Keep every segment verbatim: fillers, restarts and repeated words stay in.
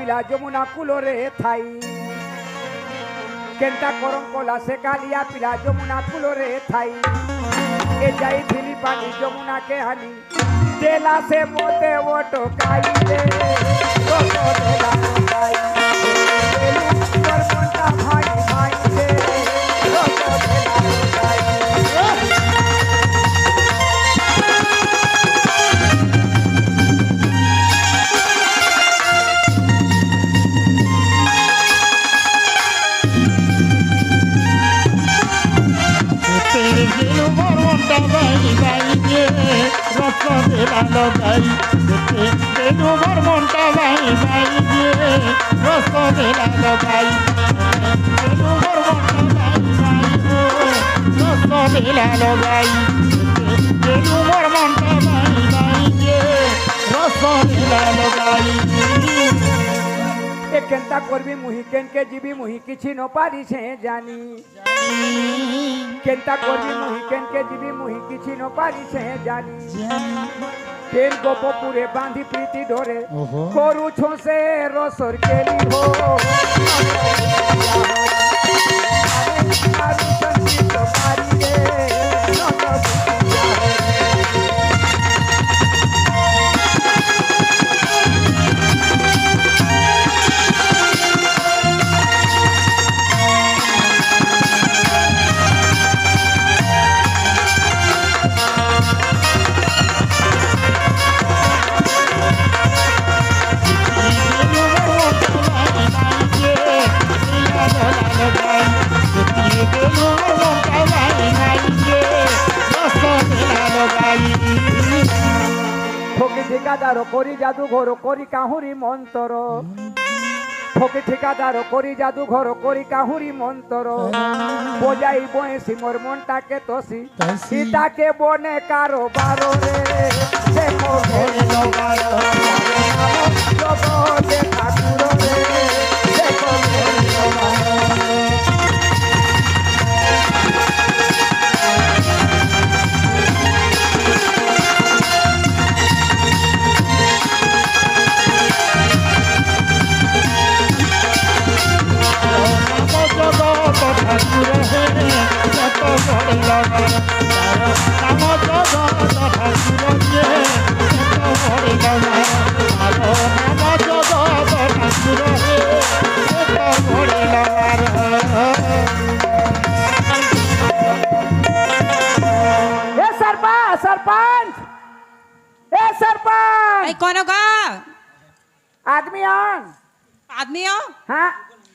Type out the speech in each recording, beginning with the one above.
पिला जमुना कुलो रे थाई। केंता कोरम कोला से कालिया पिला जमुना कुलो रे थाई। ए जाई धिली पानी जमुना के हानी। देला से मोते वो टोकाई रे। टोको देला टोकाई। बेलू पर मोटा भाई भाई रे। टोको देला टोकाई। तेरे दिल भर मोटा भाई भाई के रस बेला लगाई। तेरे दिल भर मोटा भाई भाई के रस बेला लगाई। तेरे दिल भर मोटा भाई भाई के रस बेला लगाई। तेरे दिल भर मोटा भाई भाई के रस बेला लगाई। ए केंता कोरबी मुही केन के जीबी मुही किछि नो पारी से जानी। केंता कोरबी मुही केन के जीबी मुही किछि नो पारी से जानी। केन गोपो पुरे बांधी प्रीति डोरे। ओहो। कोरु छोसे रोसोर केली हो। ठोकी ठिकादारो कोरी जादू घोरो कोरी काहुरी मंतरो। ठोकी ठिकादारो कोरी जादू घोरो कोरी काहुरी मंतरो। बोजाई बोएसी मोर मनटा के तोसी। सीता के बने कारोबारो रे। देखो भेलो बारो। जगते ठाकुर रे। देखो भेलो बारो। ए सरपंच, सरपंच, ए सरपंच। ए, कोनो का? आदमी आन। आदमी हो? हाँ।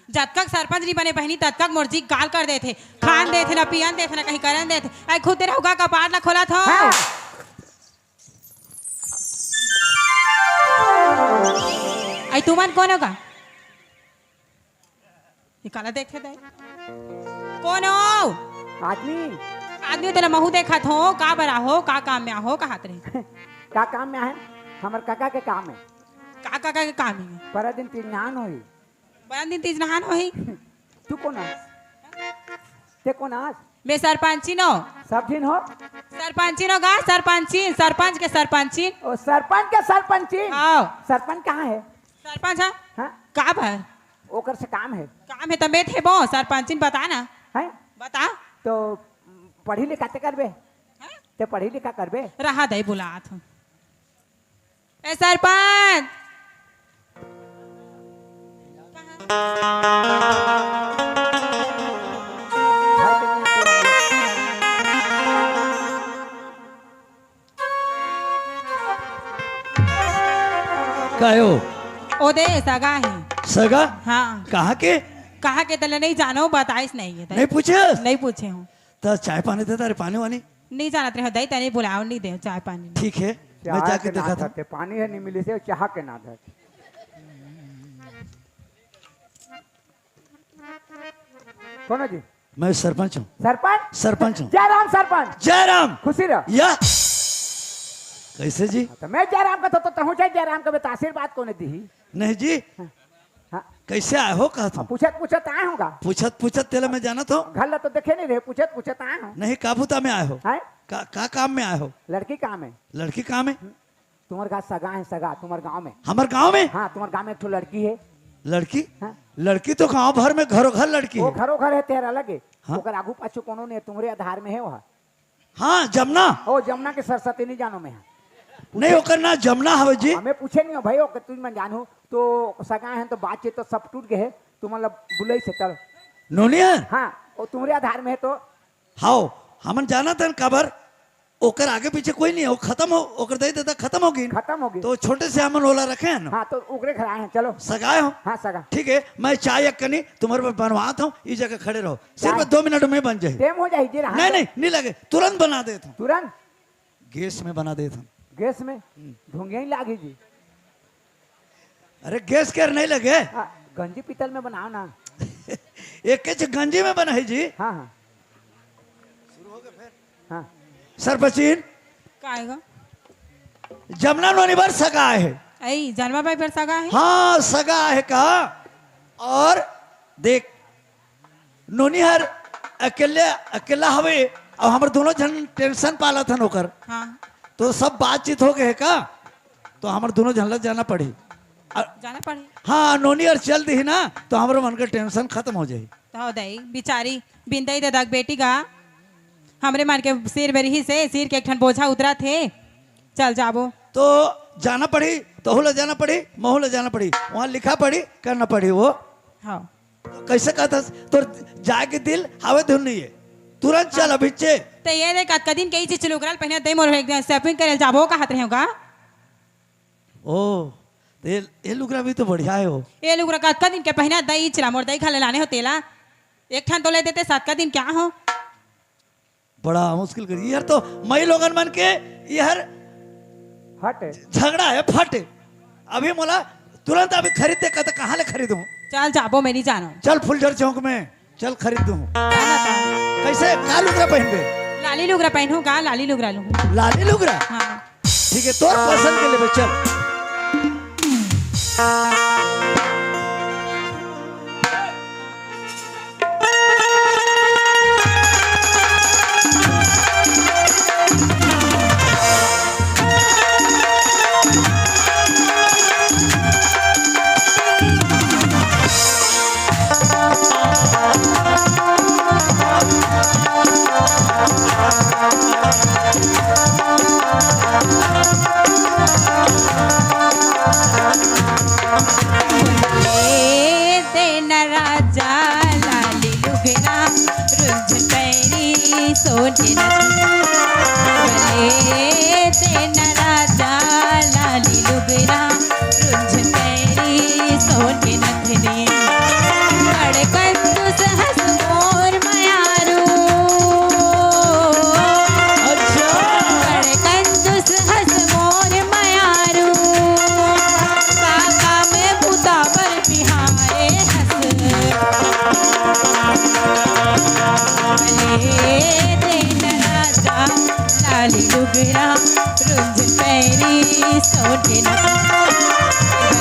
जतकक सरपंच नहीं बने बहिनी, ततकक मोर जी गाल कर देथे। खान देथे ना, पियन देथे ना, कहीं करन देथे। आई खुद तेरा हुआ कपाट ला खोला था। हाँ। आई तुमन कोनो का? ये काला देखे दे। कोन हो? आदमी। आदमी तेला महू देखत हो, का बरा हो, का काम में आहो, का हाथ रहे? का काम में आहे? हमर काका के काम है। का काका के काम है? परा दिन तीज नहान होही। परा दिन तीज नहान होही। तू कोन आस? ते कोन आस? मैं सरपंचिन हो। सब झिन हो? सरपंचिन हो गा, सरपंचिन, सरपंच के सरपंचिन। ओ, सरपंच के सरपंचिन? हाँ। सरपंच कहाँ है? सरपंच है? हाँ? का भर? ओकर से काम है। काम है त मैं थे बो, सरपंचिन बता ना। हैं? बता। तो पढ़ी लिखा ते करबे? हैं? ते पढ़ी लिखा करबे? रहा दे बुलात हूँ। ए सरपंच। कायो? ओ दे, सगा है। सगा? हाँ। कहाँ के? कहाँ के तले नहीं जानो, बताइस नहीं है। नहीं पूछे? नहीं पूछे हूँ। तो चाय पानी देता रे, पानी वानी? नहीं जानत रहे, दई तनी बुलाओ, नहीं दे चाय पानी। ठीक है, मैं चाय जाके के ना देखा था। धरते, पानी है नहीं मिली से, चाह के ना धरते। कौन है जी? मैं सरपंच हूँ। सरपंच? सरपंच हूँ। जय राम सरपंच। जय राम। खुशी रह। या। कैसे जी? हाँ, तो मैं जय राम का तो, तो तहूँ जय, जय राम का बे, तो आशीर्वाद कौन दी? नहीं जी। हाँ। हाँ। कैसे आए हो कहत हूँ? पूछत पूछत आए होगा। पूछत पूछत तेला मैं जानत हूँ। घर ला तो देखे नहीं रहे, पूछत पूछत आए हो। नहीं, का बुता में आए हो? हैं? का, का काम में आए हो? लड़की काम है। लड़की काम है? तुम्हारे घर सगा है, सगा, तुम्हारे गांव में। हमारे गांव में? हाँ, तुम्हारे गांव में एक ठो लड़की है। लड़की? हाँ। लड़की तो गांव भर में घरों घर लड़की वो है। घरों घर है तेरा लगे। हाँ। ओकर आगू पाछू कोनो ने तुम्हरे आधार में है वह। हाँ, जमुना। ओ, जमुना के सरस्वती नहीं जानो मैं। नहीं, ओकर ना जमुना हवे जी। हमें पूछे नहीं हो भाई, ओकर तुझ मन जानू तो सगा है तो बातचीत तो सब टूट गए है। तू मतलब बुलई से चल। नोनिया? हाँ, वो तुम्हरे आधार में है तो। हाओ, हमन जानत हन काबर, ओकर आगे पीछे कोई नहीं है, वो खत्म हो, ओकर दई ददा खत्म हो गई। खत्म हो गई। तो छोटे से हमन ओला रखे हैं ना। हाँ, तो ओकरे घर आए हैं, चलो। सगाए हो? हाँ, सगा। ठीक है, मैं चाय एक कनी तुम्हारे पर बनवात हूँ, इस जगह खड़े रहो, सिर्फ चाय? दो मिनट में बन जाए। टेम हो जाए जी, रहा नहीं, दो। नहीं, नहीं लगे, तुरंत बना देता हूँ। तुरंत? गैस में बना देता हूँ। गैस में? हम्म। धुंगिया ही लागी जी। अरे गैस के नहीं लगे। हाँ, गंजी पीतल में बनाओ ना। एक के गंजी में बना है जी। हाँ, हाँ। हाँ। सरपचीन। काय ग? जमुना नोनी बर सगा है। ऐ, जनमा बाई बर सगा है? हाँ, सगा है का? और देख, नोनी हर अकेले, अकेला हवे, और हमर दोनों झन टेंशन पालत हन ओकर। हाँ। तो सब बातचीत हो गए है का? तो हमर दोनों झन ला जाना पड़ी। अ-, जाना पड़ी। हाँ, नोनी हर चल दी ना, तो हमरो मन के टेंशन खत्म हो जाई। तो दई, बिचारी बिंदई ददा के बेटी गा, हमरे मन के सिर में रही से, सिर के एक ठन बोझा उतरा थे। चल जाबो। तो जाना पड़ी, तोहू ला जाना पड़ी, महू ला जाना पड़ी, वहाँ लिखा पड़ी, करना पड़ी वो। हाँ। तो कैसे कहत हस, तोर जाए के दिल हावे धुन नहीं है, तुरंत चल हाँ। अभी चे। तो ये देख, कतका दिन के ई चीज लुगरा ल पहिने दे मोर एक दिन shopping करे ल जाबो कहत रहे होगा। ओ, तो ये, ये लुगरा भी तो बढ़िया है हो। ये लुगरा कतका दिन के पहिने दई चला मोर दई घाले लाने हो तेला। एक ठन तो ले देते, सात का दिन क्या हो? बड़ा मुश्किल कर, ये हर तो मई लोगन मन के, ये हर हट। झगड़ा है, फट। अभी मोला तुरंत अभी खरीद दे, कहता कहाँ ले खरीदूं? चल जाबो, मैं नहीं जानो। चल फुलझर चौक में, चल खरीद दूं। चल बता। कैसे, का लुगरा पहनबे? लाली लुगरा पहनूं का? लाली लुगरा लूं। लाली लुगरा? हाँ। ठीक है, तोर पसंद के लेबे, चल। ए देना राजा लाली लुगरा, रुझ पैरी सोने नथनी। ए देना राजा लाली लुगरा, रुझ पैरी सोने नथनी। बड़ कंजूस हस मोर मयारू। अच्छा। बड़ कंजूस हस मोर मयारू। काका में बुता बर बिहारे हस। भले देन राजा लाली लुगरा, रुझ पैरी सोने नथनी।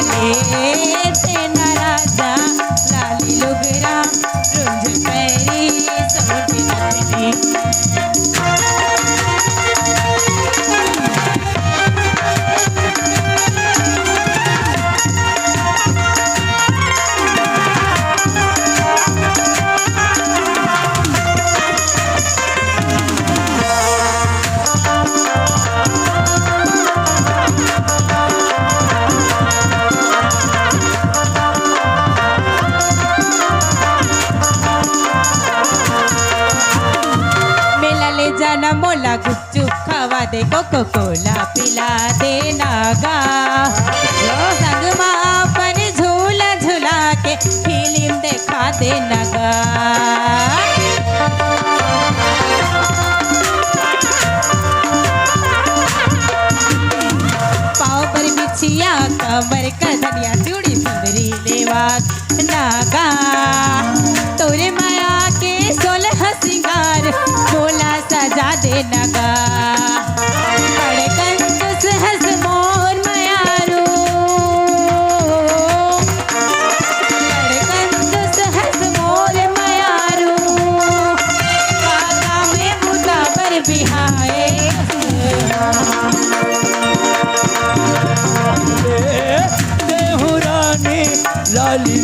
भले देन राजा लाली लुगरा, रुझ पैरी सोने नथनी। मेला ले जाना मोला गुपचुप खवा दे, कोको कोला पिला देना गा। संग मा अपन झूला झुला के फिल्म देखा देना गा। पाँव पर बिछिया, कमर कधनिया, चूड़ी सुंदरी लेवा नागा। तोरे माया के सोलह सिंगार, भोला सजा दे नगा। बड़ कंजूस हस मोर मयारू, बड़ कंजूस हस मोर मयारू। काका में बुता पर बिहाए। ए, देहु रानी लाली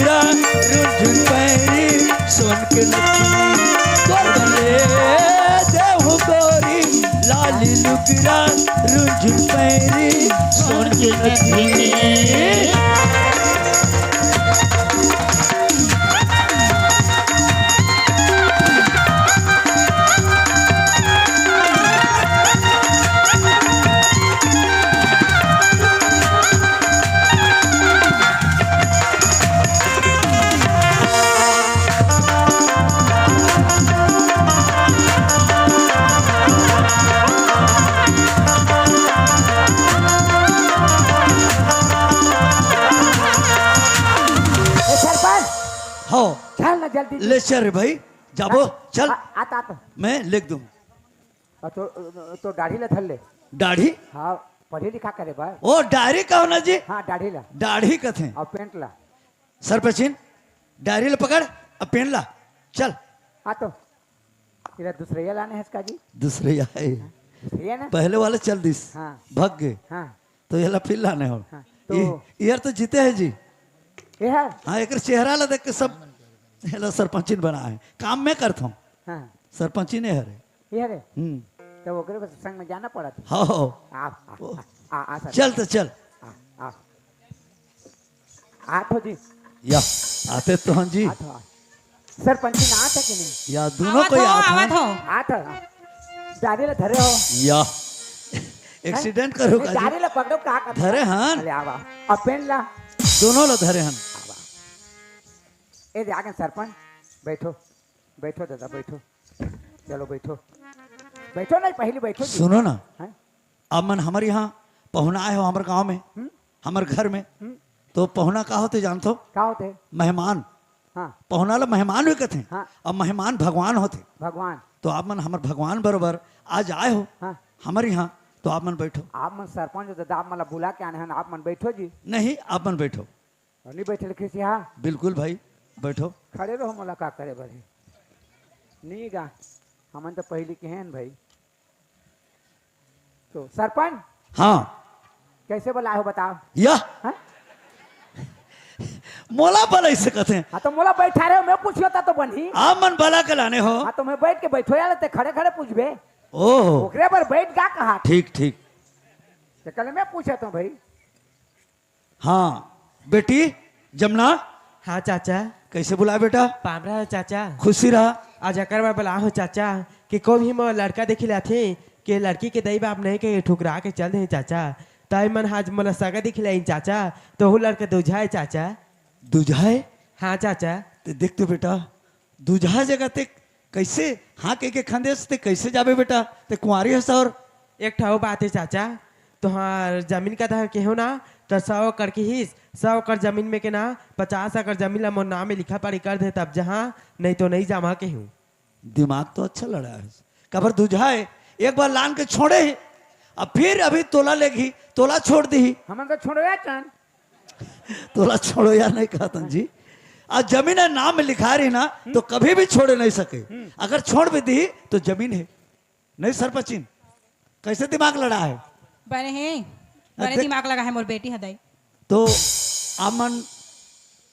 रुझुन पैरी सोन के नथनी, तोर ले देहु गोरी लाली लुगरा, रुझुन पैरी सोन के नथनी। ए सरपंच, हो। चल ना जल्दी। ले चल रे भाई, जाबो, हाँ, चल। आ, आता तो। मैं लिख दूँ। आ, तो, तो दाढ़ी ला धर ले। दाढ़ी? हाँ, पढ़े लिखा करे बा। ओ, दाढ़ी कहो ना जी। हाँ, दाढ़ी ला। दाढ़ी कथे। और पेंट ला। सरपंचिन, दाढ़ी ला पकड़, अब पेन ला, चल। हाँ तो, इधर दूसरे ये लाने हैं इसका जी। दूसरे ये है। दूसरे ये ना? पहले वाला चल दिस, हाँ। भग गए। हाँ। तो ये ला फिर लाने हो। हाँ, तो ये, यार तो जीते हैं जी। ये है? हाँ, एक चेहरा ला देख के सब ये ला सरपंचिन बना है। काम मैं करता हूँ। हाँ। सरपंचिन ये हरे। ये हरे? हम्म। तो ओकरे बस संग में जाना पड़ा था। हाँ, हाँ। आ, आ, ओ। आ, आ, आ, सर। चल तो चल। आ, आ। आ तो जी। या, आते तो हन जी। आ तो आ। सरपंचिन आत है कि नहीं? या, दोनों आवत कोई हो, आत आवत हन। हो। आत है। दाढ़ी ला धरे हो। या। एक्सीडेंट करो नहीं, का जी? दाढ़ी ला पकड़ो का कर? धरे हन। अरे आवा। अब पेन ला। दोनों ला धरे हन। आवा। ए दे आगे सरपंच, बैठो। बैठो दादा, बैठो। चलो बैठो। बैठो नहीं, पहले बैठो जी। सुनो ना। हैं? अब मन हमर यहाँ पहुना आए हो हमर गांव में, हम्म? हमर घर में, हम्म? तो पहुना का होते जानथो? का होते? मेहमान। हाँ। पहुना ला मेहमान भी कथे। हाँ। अब मेहमान भगवान होते। भगवान। तो आप मन हमर भगवान बरोबर आज आए हो हाँ। हमर यहाँ, तो आप मन बैठो। आप मन सरपंच हो दादा, आप मन ला बुला के आने हन, आप मन बैठो जी। नहीं, आप मन बैठो। और नहीं बैठे लिखे सिहा? बिल्कुल भाई, बैठो। खड़े रहो, मोला का करे बर हे? नहीं गा, हमन तो पहली के हैं भाई। तो सरपंच, हाँ। कैसे बुलाए हो बताओ? या। हाँ? मोला बला इसे कथे। हाँ, तो मोला बैठा रहे हो, मैं पूछियो ता तो बनी। आप मन बला के लाने हो। हाँ, तो मैं बैठ के बैठो यार, ते खड़े खड़े पूछबे। ओहो। ओकरे बर बैठ गा कहा। ठीक, ठीक। तो कल मैं पूछा तो भाई। हाँ, बेटी, जमुना। हाँ, चाचा। कैसे बुलाए बेटा? पाम रहा है, चाचा। खुशी रहा। आज एकर बर बुलाए हो, चाचा, कि कोई भी मोर लड़का देखी लाथे, कि लड़की के दई बाप नहीं के ठुकरा के चल दे, चाचा। ताई मन आज मोला सगा देखी लाई, चाचा, तो हु लड़का दूझा है, चाचा। दूझा है? हाँ, चाचा। ते देख तो बेटा, दूजहा जगह ते कैसे हाँ कह के खंदेस, ते कैसे जाबे बेटा? ते कुंवारी हस और एक ठो बात है चाचा, तोहार जमीन का दहा केहो ना, तो सौ एकड़ की हिस, सौ एकड़ जमीन में के ना, पचास एकड़ जमीन ला मोर नाम में लिखा पढ़ी कर दे, तब जहाँ, नहीं तो नहीं जामा केहू। दिमाग तो अच्छा लड़ा है। काबर दूजहा है, एक बार लान के छोड़े ही, अब फिर अभी तोला लेगी, तोला छोड़ दी। हमन तो छोड़ो यार चान। तोला छोड़ो यार नहीं कहतन जी। आज जमीन है नाम में लिखा रही ना, तो कभी भी छोड़े नहीं सके। अगर छोड़ भी दी तो जमीन है। नहीं सरपंचिन, कैसे दिमाग लड़ा है? बने हैं, बने अते- दिमाग लगा है मोर बेटी हदई। तो आमन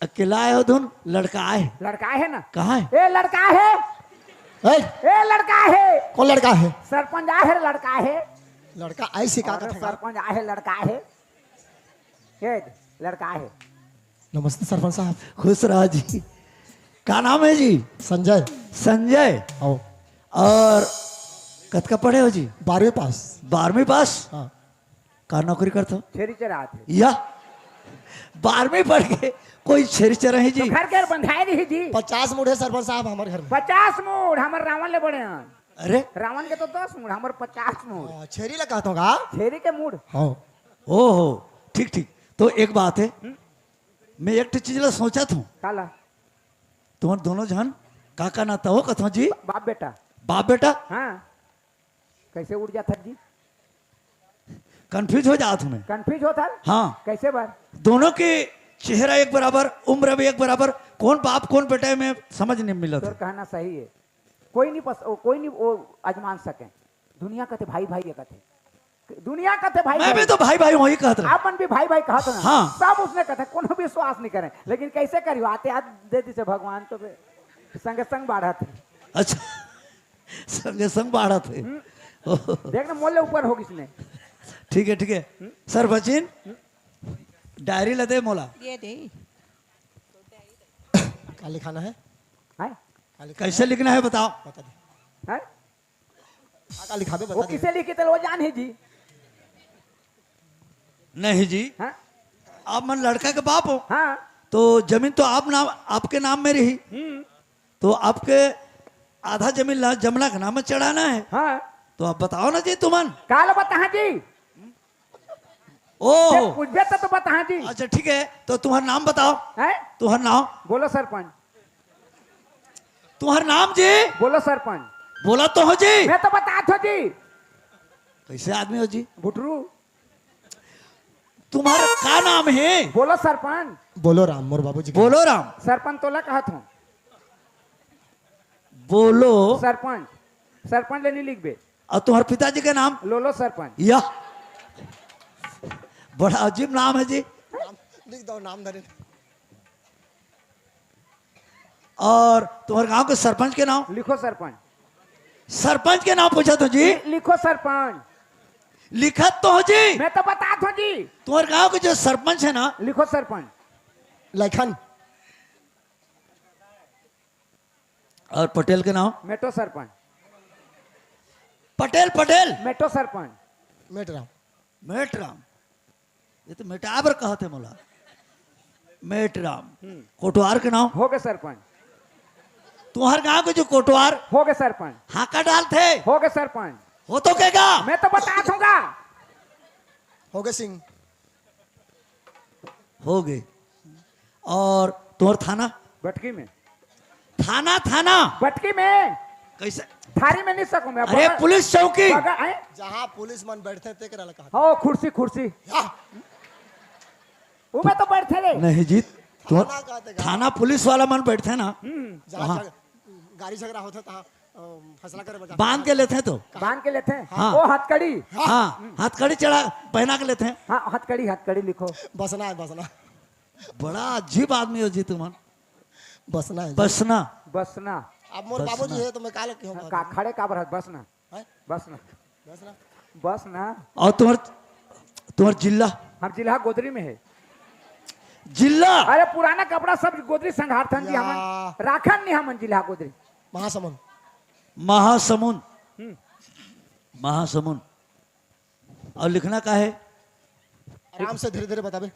अकेला आए हो धुन, लड़का आए? लड़का है ना? कहाँ है? ए लड़का है। ए? ए लड़का है। कौन लड़का है? सरपंच आए है, लड़का है। लड़का आए से का अरे कथे का? सरपंच आए है, लड़का है। ए लड़का है। नमस्ते सरपंच साहब। खुश रहा जी। का नाम है जी? संजय। संजय। आओ। और कतका पढ़े हो जी? बारहवीं पास। बारहवीं पास? हाँ। का नौकरी करथो? छेरी चरात है। या बारहवीं पढ़ के कोई छेरी चरा ही जी? तो घर के बंधाए रही जी। पचास मूढ़ है सरपंच साहब हमारे घर में। पचास मूढ़, हमर रावण ले बड़े हैं। अरे? रावण के तो दस मूढ़, हमर पचास मूढ़। हाँ, छेरी ला कहत होगा। छेरी के मूढ़। हाँ। ओहो, ठीक, ठीक। तो एक बात है, हम्म। मैं एक ठो चीज ला सोचत हूँ। काला? तुम्हार दोनों झन का, का नाता हो कथो जी? बाप बेटा। बाप बेटा? हाँ। कैसे उड़ जात हर जी? कंफ्यूज हो जात हूँ मैं। कंफ्यूज होत हर? हाँ। कैसे बर? दोनों के चेहरा एक बराबर, उम्र भी एक बराबर, कौन बाप कौन बेटा है, मैं समझ नहीं मिलत तोर है। कहना सही है। कोई नहीं पस-, ओ, कोई नहीं वो आजमान सके। दुनिया कथे भाई भाई ये कथे। दुनिया कथे भाई, मैं भाई। भी तो भाई भाई वही कहत रहे। आप मन भी भाई भाई कहत रहे। हाँ। सब उसने कथे, कोनो विश्वास नहीं करे। लेकिन कैसे करियो, आते हाथ दे दिसे भगवान तो बे। संगे संग बाढ़त हे। अच्छा। संगे संग बाढ़त हे। देख ना, मोले ऊपर हो किसने। ठीक है, ठीक है। सरपंचिन, डायरी ला दे मोला। ये दे। का लिखाना है? हैं? का लिखाना कैसे है? लिखना है बताओ। बता दे। हैं? का, का लिखाबे वो बता दे। किसे लिखी तो वो जान ही जी। नहीं जी। हाँ? आप मन लड़का के बाप हो। हाँ। तो जमीन तो आप नाम, आपके नाम में रही। हम्म। तो आपके आधा जमीन ला जमना के नाम में चढ़ाना है। हाँ। तो आप बताओ ना जी तुमन। काल बताहा जी। ओ। ते पूछबे तो, तो बताहा जी। अच्छा ठीक है, तो तुम्हार नाम बताओ। हैं? तुम्हार नाम। बोलो सरपंच। तुम्हार नाम जी। बोलो सरपंच। बोला तो हो जी। मैं तो बतात हो जी। कैसे आदमी हो जी? गुटरू। तुम्हारा का नाम है? बोलो सरपंच। बोलो राम, मोर बाबूजी के बोलो राम। सरपंच तोला कहत हूँ। बोलो। सरपंच। सरपंच ले नहीं लिखबे। और तुम्हारे पिताजी का नाम? लोलो सरपंच। या। बड़ा अजीब नाम है जी। नाम लिख दो, नाम धरे। और तुम्हारे गांव के सरपंच के नाम? लिखो सरपंच। सरपंच के नाम पूछा तो जी। लि-, लिखो सरपंच। लिखत तो हो जी। मैं तो बतात हो जी। तुम्हारे गांव के जो सरपंच है ना? लिखो सरपंच। लखन। और पटेल के नाम? मेटो सरपंच। पटेल, पटेल। मेटो सरपंच। मेटराम। मेटराम। ये तो मेटाबर कहत हे मोला। मेटराम। हम्म। कोटवार के नाम? हो गए सरपंच। तुम्हार गांव के जो कोटवार? हो गए सरपंच। हाका डालथे? हो गए सरपंच। हो तो के गा? मैं तो बतात हूँ गा। हो गए सिंह। हो गए। और तुम्हार थाना? बटकी में। थाना, थाना। बटकी में। कैसे? थारी में नहीं सकूं मैं। अरे, बगल, पुलिस चौकी। बगल, हैं? जहाँ पुलिस मन बैठथे, तेकरा ला कहत। हाँ, कुर्सी, कुर्सी। या। वो में तो बैठथे रे। नहीं जी, तुम्हार थाना कहत हे गा। थाना पुलिस वाला मन बैठथे ना। हम्म। जहाँ वहाँ। झग-, गाड़ी झगड़ा होथे, तहाँ, अ, फैसला करे बर जाथे। बांध के लेथे तो। बांध के लेथे। हाँ। वो हथकड़ी। हाँ, हथकड़ी चढ़ा, पहना के लेथे। हाँ, हथकड़ी, हथकड़ी लिखो। बसना है, बसना। बड़ा अजीब आदमी हो जी तुमन। बसना है जी। बसना। बसना। अब मोर बसना। बाबूजी है तो मैं का लग के हूँ का, बाबूजी? खड़े काबर हस? बसना। हैं? बसना। बसना। बसना। और तुम्हार, तुम्हार जिला? हम जिला गोदरी में है। जिला? अरे पुराना कपड़ा सब गोदरी संघारथन जी या। हमन। राखन नहीं हमन जिला गोदरी। महासमुंद। महासमुंद। हम्म। महासमुंद। और लिखना का है? आराम से धीरे-धीरे बताबे।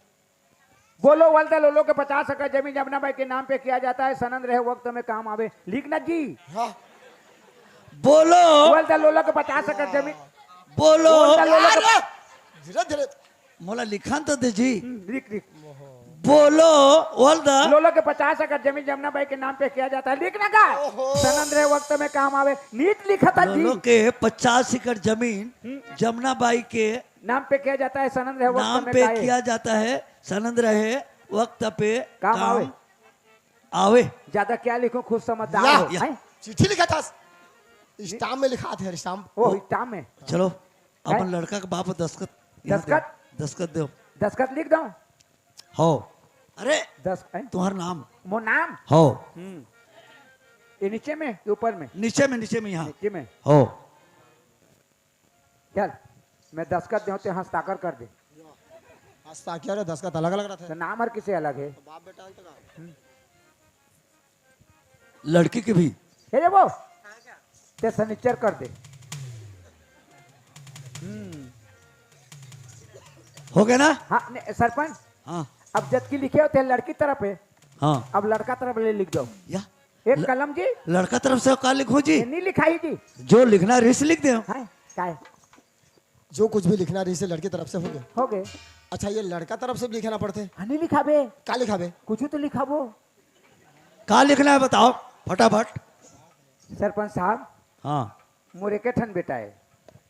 बोलो वल्दा लोलो के पचास एकड़ जमीन जमना बाई के नाम पे किया जाता है, सनंद रहे वक्त में काम आवे। लिखना जी। हाँ। बोलो। वल्दा लोलो के पचास एकड़ जमीन। बोलो। वल्दा लोलो के अरे! धीरे-धीरे। मोला लिखन तो दे जी। हम्म, लिख, लिख। बोलो, वल्दा। लोलो के पचास एकड़ जमीन जमना बाई के नाम पे किया जाता है। लिखना का? ओहो। सनंद रहे वक्त में काम आवे। नीट लिखा था जी। लोलो के पचास एकड़ जमीन हम्म। जमना बाई के नाम पे किया जाता है, सनंद रहे वक्त नाम में पे काहे? किया जाता है, सनंद रहे वक्त पे काम काम आवे। आवे। ज्यादा क्या लिखूं, खुद समझदार या, हो, या। हैं? चिट्ठी लिखा था, स्टाम्प में लिखा था, स्टाम्प। ओ, स्टाम्प में। चलो, हैं? अपन लड़का के बाप दस्तखत यहाँ दे। दस्तखत? दस्तखत दो। दस्तखत लिख दो। हो। अरे, दस, हैं? तुम्हार नाम? मोर नाम? हो। हम्म। ये नीचे में, ये ऊपर में? नीचे में, नीचे में यहाँ। नीचे में। हो। चल, मैं दस्तखत देहूं, ते हस्ताक्षर कर दे। हस्ताक्षर अउ दस्तखत अलग-अलग रथे। तो नाम हर किसे अलग है? बाप बेटा अंत का। लड़की के भी। हे रे वो, ते signature कर दे। हम्म। हो गया ना? हाँ, नहीं, सरपंच। हाँ। अब जतकी लिखे हो, ते लड़की तरफ है। हाँ। अब लड़का तरफ ले लिख दो। या। एक ल-, कलम जी। लड़का तरफ से का लिखो जी? ये नहीं लिखाई जी। जो लिखना रिस लिख दे। हाँ, का है? जो कुछ भी लिखना रही से लड़की तरफ से हो गए। हो गए। अच्छा, ये लड़का तरफ से भी लिखना पड़ते? हाँ, नहीं लिखाबे। का लिखाबे? कुछ तो लिखाबो। का लिखना है बताओ फटाफट। सरपंच साहब। हाँ। मोर एक ठन बेटा है।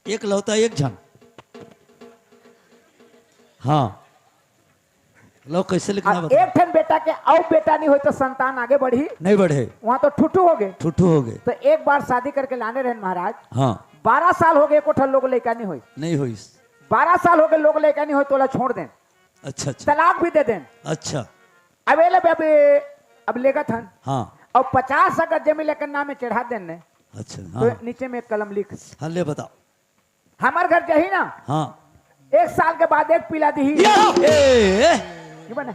एक लौता एक झन। हाँ। लो, कैसे लिखना अब बता। एक ठन बेटा के अउ बेटा नहीं होय तो संतान आगे बढ़ी? नहीं बढ़े। वहाँ तो ठुठू हो गए। ठुठू हो गए। तो एक बार शादी करके लाने रहन महाराज। हाँ। बारह साल हो गए, एको ठन लोग लइका नहीं होय। नहीं होइस। बारह साल हो गए, लोग लइका नहीं होय, तोला छोड़ देन, अच्छा, अच्छा। तलाक भी दे देन। अच्छा। अब ये ले बे, अभी अब लेगत हन। हाँ। अब पचास अगर जमीन लेकर नाम में चढ़ा देन ने, अच्छा, तो हाँ। नीचे में एक कलम लिख। हाँ, ले बताओ। हमार घर जाही ना, हाँ। एक साल के बाद एक पीला दिही। या, ए, ए। नहीं बने,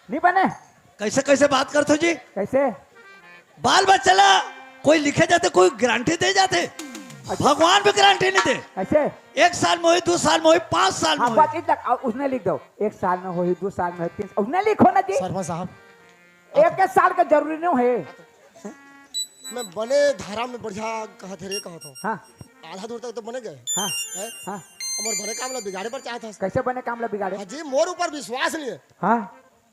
नहीं बने। कैसे, कैसे बात करत हो जी? कैसे? बाल बच्चा ला कोई लिखे जाथे, कोई गारंटी दे जाथे? अच्छा। भगवान भी गारंटी नहीं दे। ऐसे? एक साल में होही, दो साल में होही, पाँच साल में हाँ, होही। बस इतना, और उसने लिख दो, एक साल में होही, दो साल में होही, तीन, उसने लिखो ना जी। सरपंच साहब। एक, एक साल का जरूरी नहीं है। मैं बने धारा में बढ़िया कहत हे रे, कहत हो। हाँ। आधा दूर तक तो बने गए। हाँ। हैं? हाँ। हमर बने काम ला बिगाड़े बर चाहत हस। कैसे बने काम ला बिगाड़े? हाँ जी, मोर ऊपर विश्वास नहीं है। हाँ।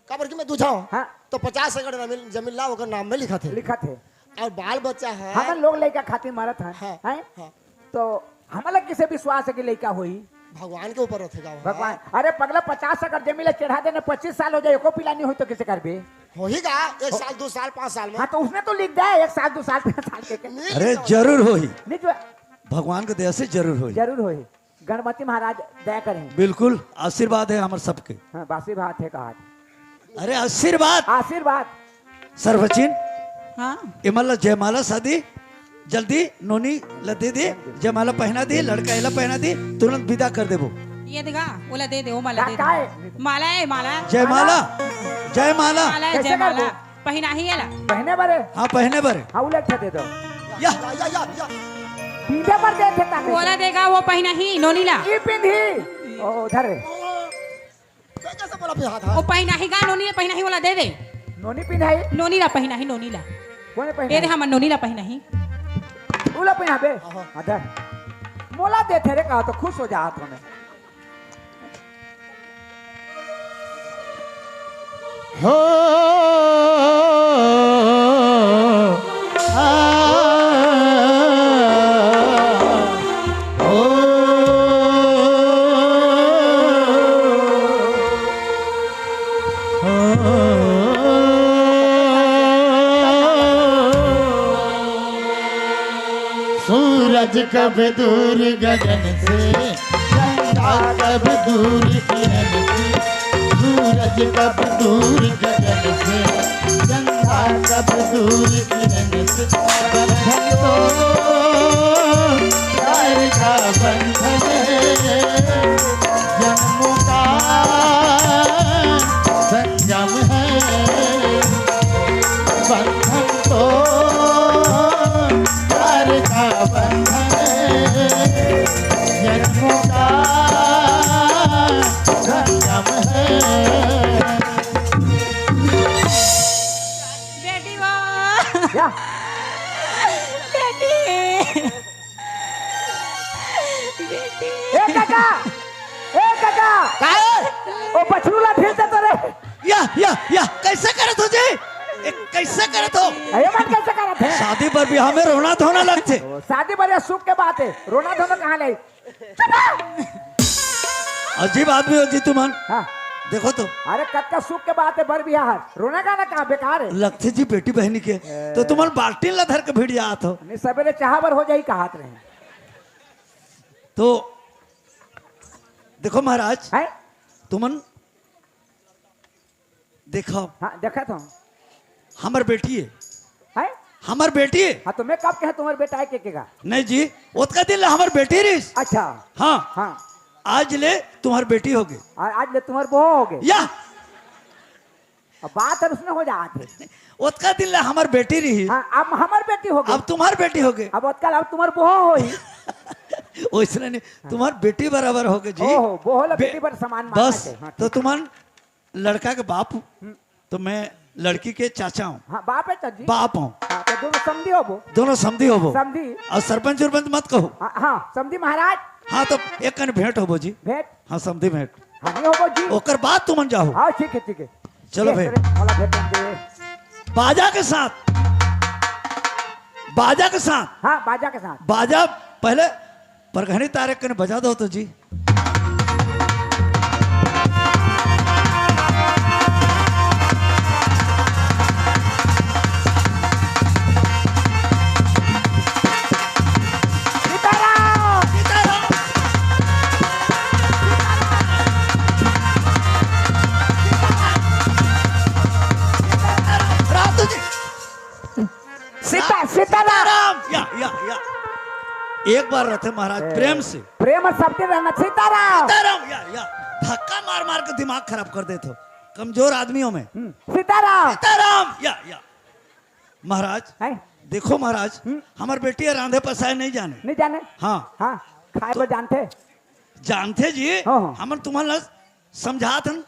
काबर कि मैं दूझा हूँ। हाँ। तो पचास एकड़ जमीन, जमीन ला ओकर नाम में लिखत हे। लिखत हे। और बाल बच्चा है। हमन लोग लइका खातिर मरत हन, हाँ, हैं? हाँ। तो हमन ला किसे विश्वास है कि लइका होही? भगवान के ऊपर रथे का। भगवान, अरे पगला, पचास एकड़ जमीन ला चढ़ा देने, पच्चीस साल हो जाए, एको पीला नहीं होही तो किसे करबे? होही का, एक साल, दो साल, पाँच साल में। हाँ, तो उसने तो लिख दिया, एक साल, दो साल, पाँच साल के, के। नहीं अरे, लिख दिया। जरूर होही। नहीं जो भगवान के दया से जरूर होही। जरूर होही। गणपति महाराज दया करें। बिल्कुल, आशीर्वाद है हमर सबके। हाँ, बासी बात है कहा। अरे, आशीर्वाद। आशीर्वाद। सर्वचिन, हाँ। एमन ला जयमाला शादी, जल्दी नोनी ला दे दे, जयमाला पहना दे, लड़का एला पहना दे, तुरंत विदा कर देबो। ये देखा, ओला दे दे, वो माला का, दे दे। का है? माला है, माला। जयमाला, जयमाला। माला है, कैसे जयमाला। करबो? पहिनाही एला। पहने बरे? हाँ, पहने बरे। हाँ, उलट के दे दो। या। या, या, या, या। पीछे पर दे थे ताकि। ओला देगा, वो पहिनाही, नोनी ला। ई पिंधी। ओ, उधर रे। कैसे बोला पे हाथ, वो हाथ? पहिनाही गा, नोनी ला पहिनाही, ओला दे दे। नोनी पिंधाई? नोनी ला पहिनाही, नोनी ला। कौन ए रे, पहिनाई? हमर नोनी ला पहिनाही। उला पहिनाबे? हाँ, हाँ। हाँ, धर। मोला दे थे रे, कहा तो खुश हो जा हाथ में। हो, आ, ओ, ओ। सूरज कब दूर गगन से, चंदा कब दूर किरण से, सूरज कब दूर गगन से, चंदा कब दूर किरण से, बंधन तो प्यार का बंधन है, जन्मों का संगम है। बंधन तो प्यार का बंधन है, जन्मों का संगम है। बेटी वो। क्या? बेटी। बेटी। ए काका, ए काका। काहे? ओ बछरू ला फिर दे तो रे। या, या, या, कैसे करत हो जी? ए, कैसे करत हो? अरे मन कैसे करत है? शादी बर बिहाव में रोना धोना लगथे। ओ, शादी बर या सुख के बात है, रोना धोना कहाँ ले? चुप रह। अजीब आदमी हो जी तुमन। हाँ। देखो तो। अरे कतका सुख के बात है, बर बिहाव है, रोना गाना कहाँ बेकार है? लगथे जी बेटी बहनी के। ए। तो तुमन बाल्टीन ला धर के भिड़ जात हो। नहीं, सवेरे चाहा बर हो जाही कहात रहे। तो देखो महाराज, हैं? तुमन देखो। हाँ, देखत हूँ। हमर बेटी है। हैं? हमर बेटी है। हाँ, तो मैं कब कहे तुम्हारे बेटा है के, के का? नहीं जी, ओतका दिन ले हमर बेटी रहिस। अच्छा। हाँ। हाँ। आज ले तुम्हार बेटी हो गई। आ-, आज ले तुम्हार बहू हो गई। या। अब बात है उसमें हो जात है। ओतका दिन ले हमर बेटी रहिस। हाँ, अब हमर बेटी हो गई। अब तुम्हार बेटी हो गई। अब ओतका ले अब तुम्हार बहू होही। ओइसने नहीं, तुम्हार बेटी बराबर हो गई जी। ओहो, बहू ला बे-, बेटी बर समान मानना बस, चाहिए। हाँ, तो ठीक। तुमन लड़का के बाप, हम्म। तो मैं लड़की के चाचा हूँ। हाँ, बाप है चाचा जी। बाप हूँ। हाँ, तो दोनों समधी होबो। दोनों समधी होबो। समधी। और सरपंच उरपंच मत कहो। हाँ, हाँ, समधी महाराज। हाँ, तो एक कन भेंट होबो जी। भेंट। हाँ, समधी भेंट। हाँ, नहीं होबो जी। ओकर बाद तुमन जाओ। हाँ, ठीक है, ठीक है। चलो ये भाई। करे, मोला भेंट दे। बाजा के साथ, बाजा के साथ। हाँ, बाजा के साथ। बाजा पहले परघनी तारे कने बजा दो तो जी। सीताराम। सीताराम। सीता, सीताराम। सीताराम। या, या, या। एक बार रथे महाराज, ए, प्रेम से। प्रेम शब्द रहना, सीताराम। सीताराम, या, या। धक्का मार मार के दिमाग खराब कर देथो, कमजोर आदमी हो मैं। हम्म, सीताराम। सीताराम, या, या। महाराज, हैं? देखो महाराज, हम्म। हमर बेटी ह रांधे पसाए नहीं जाने। नहीं जाने? हाँ। हाँ, खाए बर जानथे? जानथे जी, हाँ, हाँ। हमन तुम्हर ला समझात हन,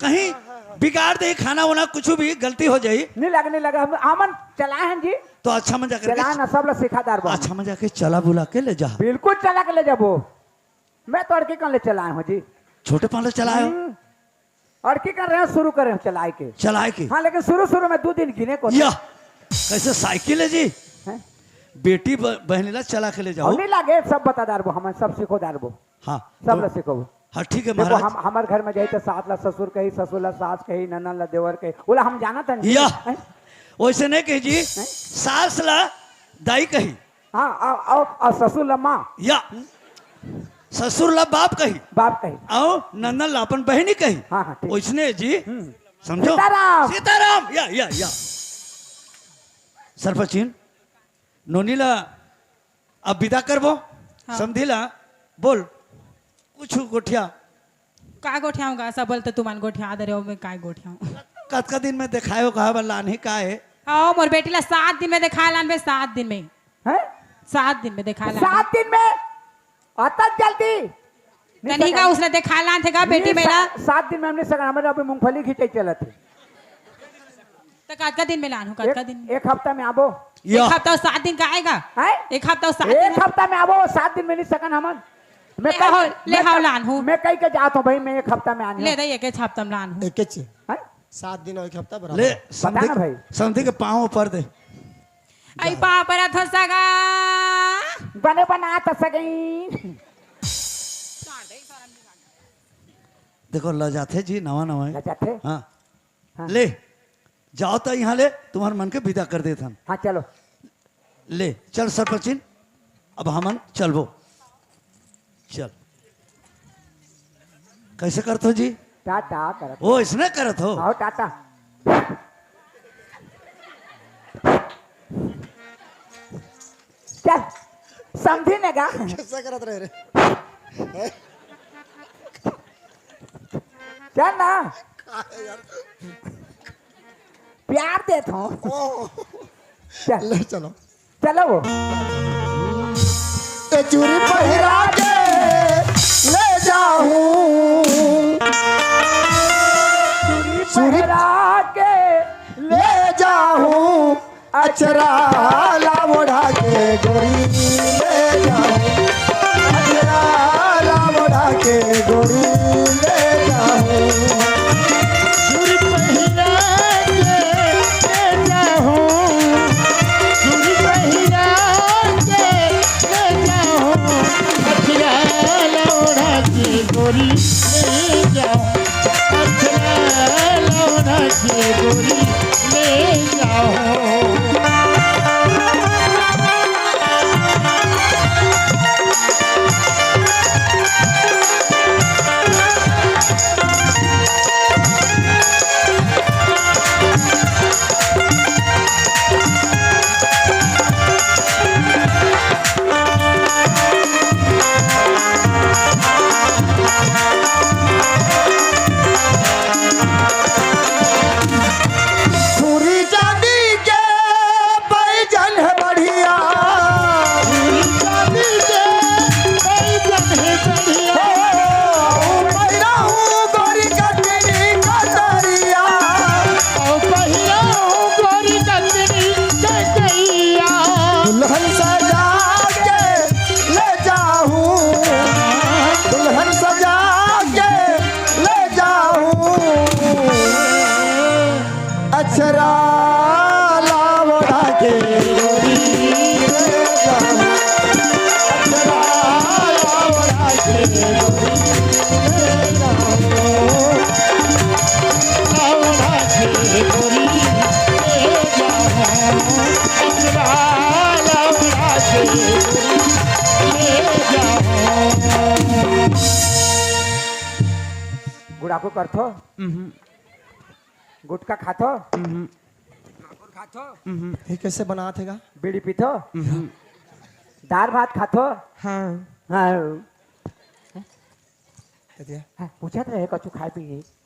कहीं बिगाड़ दे खाना वाना, कुछ भी गलती हो जाई। नहीं लगे, नहीं लगे, हम, हमन चलाए हन जी। तो अच्छा मजा करके चलाए ना, सब ला सिखा दार बा। अच्छा मजा के चला बुला के ले जा। बिल्कुल चला के ले जाबो। मैं तो अड़की कन ले चलाए हूँ जी। छोटे पान ले चलाए हो? हम्म। अड़की कन रहे हैं, शुरू करे हैं चलाए के। चलाए के? हाँ, लेकिन शुरू शुरू में दू दिन गिने को। या, कैसे साइकिल है जी? हैं? बेटी ब-, बहनी ला चला के ले जाओ। और नहीं लागे, सब बता दार बो, हमन सब सिखो दार बो। हाँ, सब तो ला सिखो। हाँ, ठीक है देखो, महाराज। हम, हमर घर में जाई तो सास ला ससुर कही, ससुर ला सास कही, ननद ला देवर कही, ओला हम जानत हन। या, हैं? वैसे नहीं कही जी, हैं? सास ला दाई कही। हाँ, अउ, अउ, अउ ससुर ला माँ। या, ससुर ला बाप कही। बाप कही। अउ ननद ला अपन बहिनी कही। हाँ, हाँ, ठीक। ओइसने जी, हम्म। समझो? सीताराम। सीताराम। या, या, या। सरपंचिन, नोनी ला अब विदा करबो। हाँ। समधी ला बोल, कुछ गोठिया। का गोठियाऊंगा? सब बोलते तुमन गोठिया दे रहे हो, मैं काय गोठियाऊं? कतका दिन में देखायो, कहा बा लानही का है? हाँ, मोर बेटी ला सात दिन में देखाए लानबे, सात दिन में। हैं? सात दिन में देखाए लानबे। सात दिन में? अतक जल्दी? नहीं कन्ही का सकन। उसने देखाए लानथे का बेटी नहीं, मेला? सा-, सात दिन में हमने सकन, हमारे अभी मूंगफली खींचे चलत है। तो कतका दिन में लानहूं, कतका एक, दिन में? एक हफ्ता में आबो। या। एक हफ्ता अउ सात दिन का आएगा? हैं? एक हफ्ता अउ सात दिन एक में। हफ्ता में आबो, सात दिन में नहीं सकन हमन। मैं ले कह-, हाव, ले मैं हाव कह-, लानहूं। मैं कह के जात हूँ भाई, मैं एक हफ्ता में आनी ले हूँ। दे, एक, एक हफ्ता में लानहूं। एक चीज। हैं? सात दिन अउ एक हफ्ता बराबर ले, है। समधी बता ना के, भाई। समधी के पाँव ऊपर दे। आई पाँव परत हो सगा। बने बना तो सगई। देखो, लजाथे जी, नवा नवा है। लजाथे? हाँ। हाँ। ले, जाओ तो यहाँ ले, तुम्हर मन के विदा कर देत हन। हाँ, चलो। ले, चल सरपंचिन, अब हमन चलबो। चल। कैसे करत हो जी? टाटा करत। ओ, इसने करत हो? आओ, टाटा। चल, समझी ने गा? कैसा करत रहे रे? चल ना। का है यार? प्यार देत हूँ। ओ। चल। ले चलो। चलो वो। ए चूरी पहिरा के ले जाहूँ। चूरी पहिरा के ले जाहूँ। अचरा ला ओढ़ा के गोरी ले जाहूँ। अचरा ला ओढ़ा के गोरी ले जाहूँ। चूरी पहिरा के ले जाहूँ। चूरी पहिरा के ले जाहूँ। अचरा ला ओढ़ा के गोरी ले जाहूँ। अचरा ला ओढ़ा के गोरी ले जाहूँ। पूरी चांदी के पैजन है बढ़िया। पूरी चांदी के पैजन है बढ़िया। ओ, पहिराऊ गोरी कतरी कतरिया। ओ, पहिराऊ गोरी कतरी कतरिया। दुल्हन सजा के ले जाहूँ। दुल्हन सजा के ले जाहूँ। अचरा ला ओढ़ा के गोरी ले जाहूँ। अचरा ला ओढ़ा के गोरी ले जाहूँ। ला ओढ़ा के गोरी ले जाहूँ। अचरा ला ओढ़ा के गोरी ले जाहूँ। गुड़ाखू करथो? उहुं। गुटखा खाथो? उहुं। खाथो? हम्म। ये कैसे बनात हे गा? बीड़ी पीथो? हम्म। दार भात खाथो? हाँ। हाँ। कतिया? हाँ, पूछत रहे कछु खाए पी के।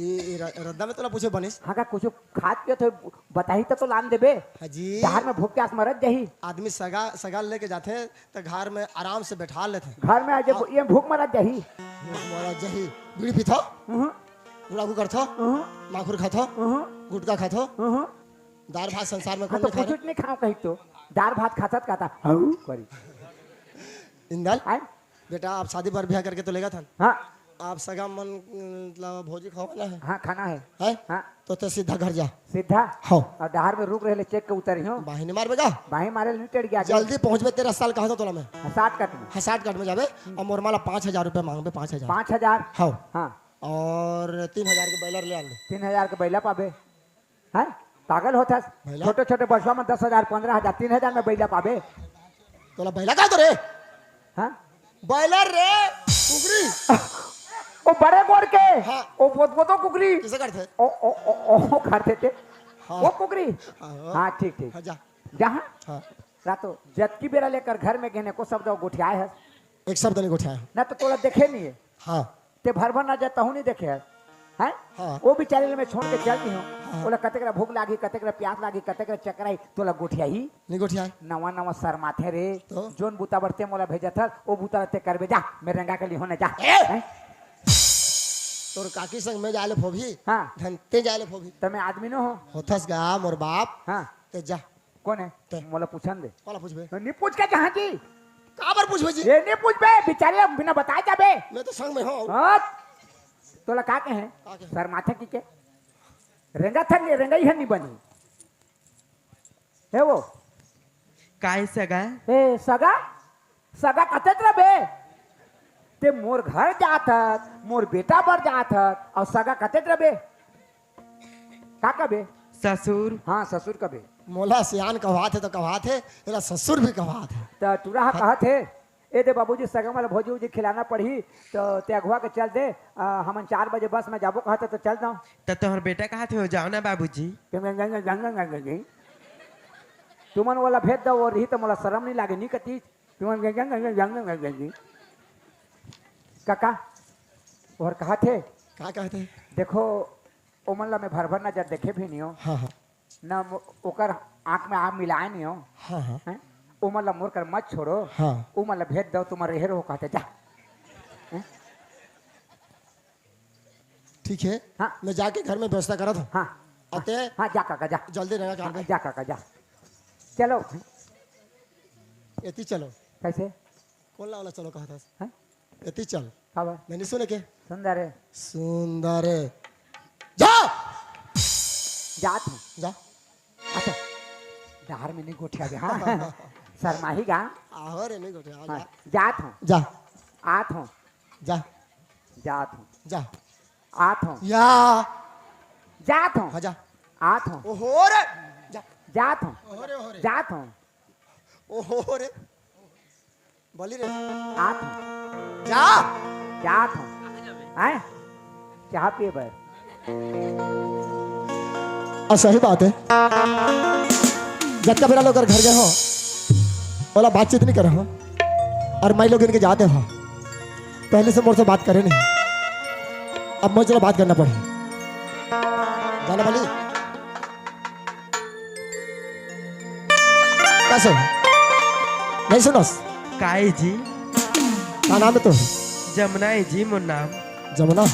ये, ये र-, रद्दा में तोला पूछे बनिस? हाँ का, कुछ खात पियत हो, बताही त तो लान देबे। हाँ जी। डहर में भूख प्यास मरत जाही। आदमी सगा, सगा लेके जाथे, त घर में आराम से बैठा लेथे। घर में आ जे हाँ। ये भूख मरत जाही। भूख मरत जाही। बीड़ी पीथो? हम्म। गुड़ागु करथो? हम्म। माखुर खाथो? हम्म। गुटखा खाथो? हम्म। दार भात संसार में हाँ, कौन तो नहीं खा रहे? कुछ नहीं खाओ कही तो। दार भात खाथत कहता, हऊ करी। इंदल? आय? बेटा, आप शादी बर ब्याह करके तो लेगा था ना? हाँ। आप सगा मन, मतलब, भोजी खवाना है? हाँ, खाना है। है? हाँ। तो ते सीधा घर जा। सीधा? हाँ। और डहर में रुक रहे ले, चेक के उतरी हो। बाही नहीं मारबे गा? बाही मारे ले नहीं टेड़ गया। जल्दी पहुँचबे, तेरह साल कहा था तोला मैं। हाँ, साठ कट में। हाँ, साठ कट में जाबे। और मोर माला पाँच हजार रुपया मांगबे, पाँच हजार। पाँच हजार? हाँ। हाँ। और तीन हजार के बैलर ले आन दे। तीन हजार के बैला पाबे। हैं? पागल होथस? बैला? छोटे-छोटे बसवा में दस हजार, पन्द्रह हजार, तीन हजार में बैला पाबे। तोला बैला का तो रे? हाँ? बैलर रे, कुकरी। ओ बड़े गोड़ के। हाँ। ओ बोत बोतो कुकरी। किसे करथे? ओ, ओ, ओ, ओ, करथे ते। हाँ। ओ कुकरी। हाँ। हाँ, ठीक, ठीक। हाँ, जा। जहाँ? हाँ। रातो जतकी बेरा लेकर घर में गेने को शब्द गोठियाए है। एक शब्द नहीं गोठियाए है। ना तो तोला देखे नहीं है। हाँ। ते भर भर ना जा, तहूँ नहीं देखे हस, हैं? हाँ। वो बेचारे ले मैं छोड़ के चल दी हूँ। हाँ। ओला कतेक ला भूख लागी, कतेक ला प्यास लागी, कतेक ला चक्कर आई, तोला गोठियाही? नहीं गोठियाही। नवा नवा शर्माथे रे। तो? जोन बूता बर ते मोला भेजत हस, वो बूता ला ते करबे जा, मैं रेंगा के लिहो ना जा। ए! हैं? तोर काकी संग मैं जाए ले फोभी? हाँ। धन ते जाए ले फोभी। तो मैं आदमी नो हो। होथस गा मोर बाप। हाँ। ते जा। कौन है? ते। मोला पूछन दे। काला पूछबे? नहीं पूछ के जहाँ जी। काबर पूछबे जी? ये नहीं पूछबे, बेचारे बिना बताए जाबे। मैं तो संग में हूँ। हाँ। तोला का कहे? का कहे? शर्माथे की के? रेंगा थक, रेंगा ही है नहीं बनी। है वो? काय सगा? ए, सगा? सगा कतेक रबे? ते मोर घर जात हस, मोर बेटा बर जात हस, और सगा कतेक रबे? का कबे? ससुर। हाँ, ससुर कबे। मोला सियान कहवात हे तो कहवात हे, एला ससुर भी कहवात हे। त टूरा ह कहत हे, "ए दे बाबूजी, सगा वाला भौजी उजी खिलाना पड़ही, तो ते अगुआ के चल दे, आ, हमन चार बजे बस में जाबो कहत हे तो चल दो।" त तोहर बेटा कहत हे, "जाओ ना बाबूजी।" तुमन वाला भेज दो, वो रही तो मोला शरम नहीं लागे, नहीं कती। तुमन काका, और कहत हे, का कहत हे? देखो, ओमन ला मैं भर भर नजर देखे भी नहीं हो। हाँ, हाँ। ना मो-, ओकर आँख में आँख मिलाए नहीं हो। हाँ, हाँ। हैं? ओमन ला मोर कर मत छोड़ो। हाँ। ओमन ला भेज दो, तुमन रहे रहो कहत हे, जा। हैं? ठीक है। हाँ। मैं जाके घर में व्यवस्था करत हूँ। हाँ। अते हाँ, जा काका, जा। जल्दी रहना काम हाँ, पे। जा काका, जा। चलो। एती चलो। कैसे? कौन ला वाला चलो कहत हस? हैं? एती चल। का बा? मैं नहीं सुने के? सुंदर है। सुंदर है। जा! जात हूँ। जा। अच्छा, डहर में नहीं गोठियाबे, हाँ? शर्माही गा। आहो रे, नहीं गोठिया, हाँ, जा। जात हूँ। जा। आत हूँ। जा। जात हूँ। जा। आत हूँ। या। जात हूँ। हाँ, जा। आत हूँ। ओहो रे। जा। जात हूँ। ओहो रे, ओहो रे। जात हूँ। ओहो रे। बोली रे। आत हूँ। जा। जात हूँ। हैं? चाह पिए बर। आ, सही बात है। जतका बेरा लोग घर गए हो, ओला बातचीत नहीं करे हो, और मैं लोग इनके जाते हो, पहले से मोर से बात करे नहीं, अब मोर चलो बात करना पड़े। जाना वाली। कैसे? नहीं सुनस? काय जी? का नाम है तो? जमुना है जी मोर नाम। जमुना?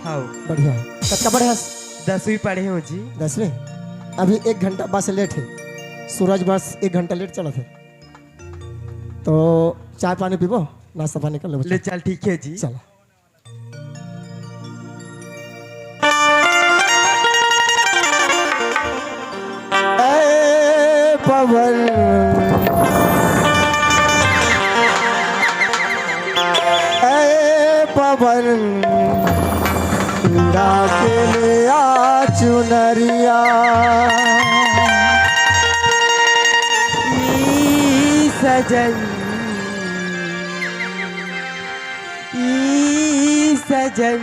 हाँ। बढ़िया। कतका पढ़े हस? दसवीं पढ़े हूँ जी। दसवीं? अभी एक घंटा बस लेट है। सूरज बस एक घंटा लेट चलत है। तो चाय पानी पीबो, नाश्ता पानी कर लेबो। ले चल, ठीक है जी। चलो। ए पवन, ए पवन, उड़ा के ले आ चुनरिया। ई सजन, ई सजन,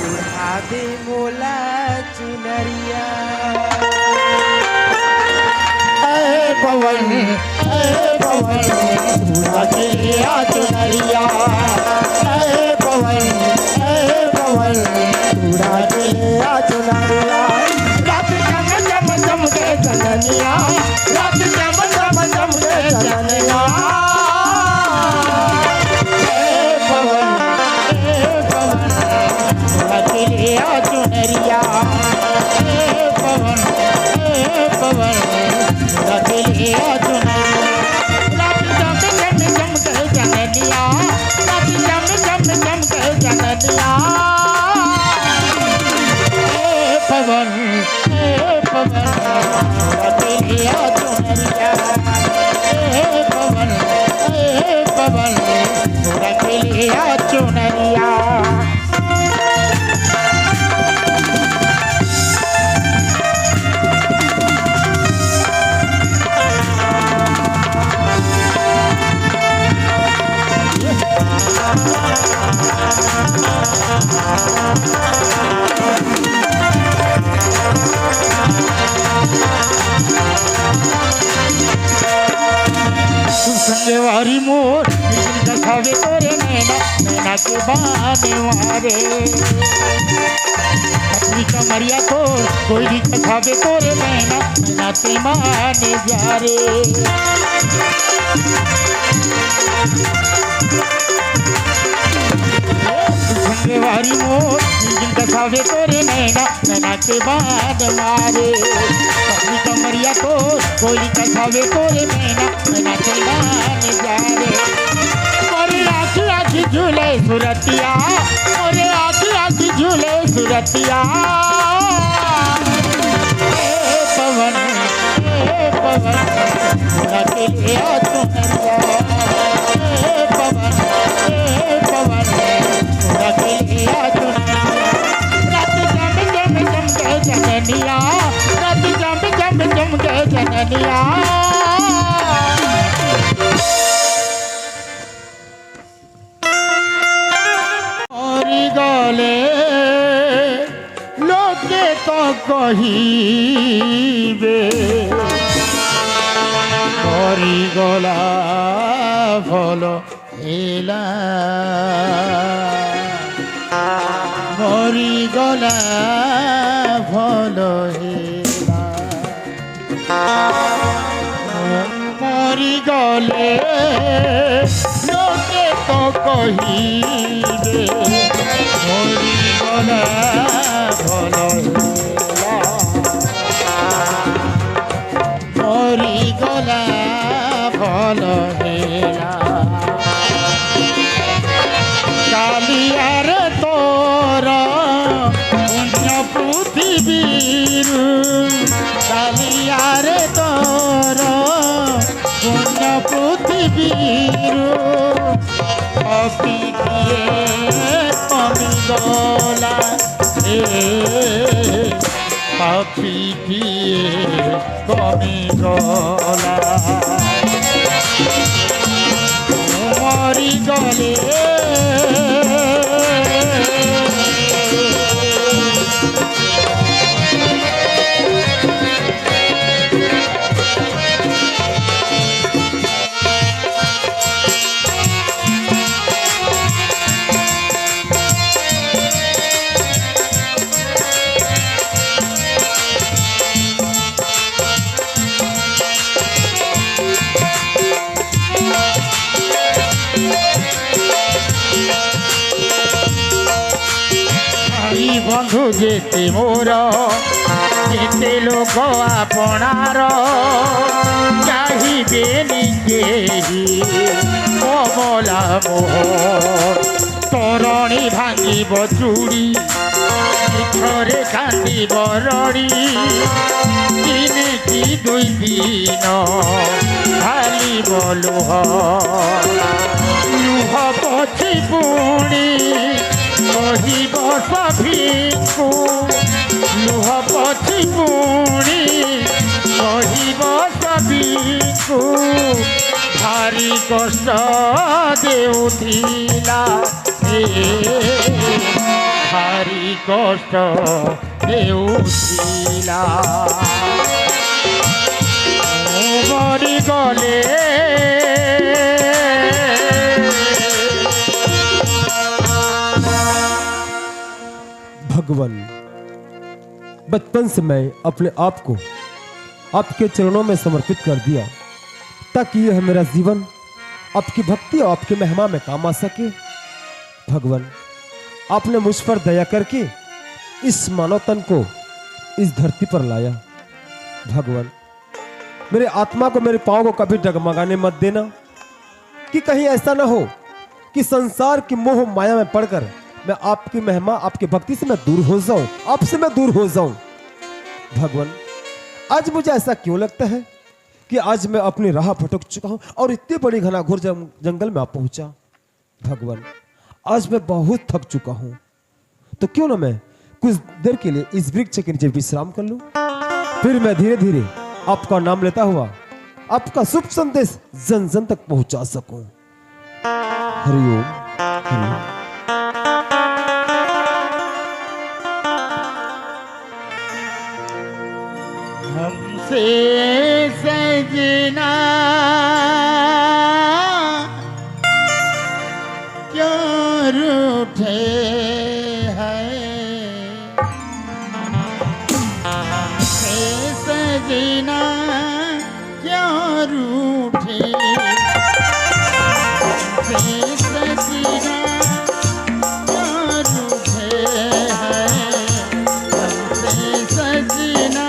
उड़ा दे मोला चुनरिया। पवन, रख लिया चुनरिया। रात जम जम जम के जननिया, रात जम जम जम के जननिया। ए पवन, ए पवन, रख लिया चुनरिया। ए पवन, ए पवन, रख लिया चुनरिया। संगवारी मोर, बिन कथावे तोरे नैना, नैना के बाने वारे। पतली कमरिया तोर, कोई भी कथावे तोरे नैना, नैना ते माने जा रे। संगवारी मोर, बिन कथावे तोरे नैना, नैना के बाने वारे। पतली कमरिया तोर, कोई कथावे तोरे नैना, नैना के बाने जा रे। मोरे आँखी आँखी झूले सुरतिया, मोरे आँखी आँखी झूले सुरतिया। ए पवन, ए पवन, रख लिया चुनरिया। ए पवन, ए पवन, रख लिया चुनरिया। रात जम जम जम के जननिया, रात जम जम जम के जननिया। मरि गले लोके तो कहिबे, मरि गला भल हेला, मरि गला भल हेला। मरि गले लोके तो कहिबे, मरि गला भल हेला। मरि गला भल हेला। कालिया रे तोर पुण्य पृथ्वीरु, कालिया रे तोर पुण्य पृथ्वीरु। पापी किए कमी गला, ए पापी किए कमी गला। मरि गले। ଭାଇ ବନ୍ଧୁ ଯେତେ ମୋର, ଯେତେ ଲୋକ ଆପଣାର, ଚାହିଁବେନି କେହି କମଳା ମୋହର। ତରଣୀ ଭାଙ୍ଗିବ ଚୁଡ଼ି, ମିଛରେ କାନ୍ଦିବ ରଡ଼ି, ଦିନେ କି ଦୁଇ ଦିନ ଢାଳିବ ଲୁହ। ଲୁହ ପୋଛି ପୁଣି କହିବ ସଭିଙ୍କୁ, ଲୁହ ପୋଛି ପୁଣି କହିବ ସଭିଙ୍କୁ, ଭାରି କଷ୍ଟ ଦେଉଥିଲା। ଏ ଭାରି କଷ୍ଟ ଦେଉଥିଲା। ମୁଁ ମରିଗଲେ। भगवान, बचपन से मैं अपने आप को आपके चरणों में समर्पित कर दिया, ताकि यह मेरा जीवन आपकी भक्ति और आपकी महिमा में काम आ सके। भगवान, आपने मुझ पर दया करके इस मानव तन को इस धरती पर लाया। भगवान, मेरे आत्मा को, मेरे पाँव को कभी डगमगाने मत देना, कि कहीं ऐसा ना हो कि संसार की मोह माया में पड़कर मैं आपकी महिमा, आपकी भक्ति से मैं दूर हो जाऊं, आपसे मैं दूर हो जाऊं। भगवान, आज मुझे ऐसा क्यों लगता है कि आज मैं अपनी राह भटक चुका हूं और इतनी बड़ी घनाघोर जंग-, जंगल में आप पहुंचा। भगवान, आज मैं बहुत थक चुका हूं, तो क्यों ना मैं कुछ देर के लिए इस वृक्ष के नीचे विश्राम कर लूं, फिर मैं धीरे धीरे आपका नाम लेता हुआ आपका शुभ संदेश जन जन तक पहुंचा सकूं। हरिओम। हरिओम। हमसे सजना क्यों रूठे है, हमसे सजना क्यों रूठे, हमसे सजना क्यों रूठे है, हमसे सजना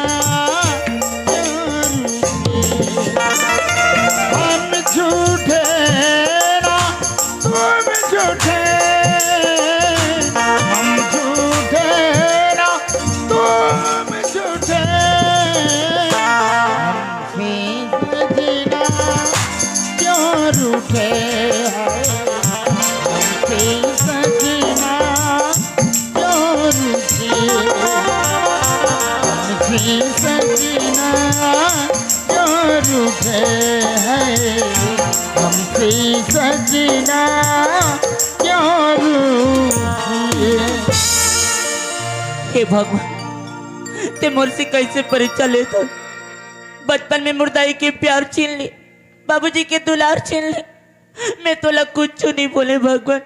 क्यों रूठे। हम झूठे ना तुम झूठे, हम झूठे ना तुम झूठे, हमसे सजना क्यों रूठे हैं, हमसे सजना क्यों रूठे, हमसे सजना क्यों रूठे हैं, हमसे सजना क्यों रूठे। हे भगवान, ते मोर से कैसे परीक्षा लेथस? बचपन में मोर दाई के प्यार छीन ले, बाबूजी के दुलार छीन ले, मैं तोला कुछ नहीं बोले भगवान।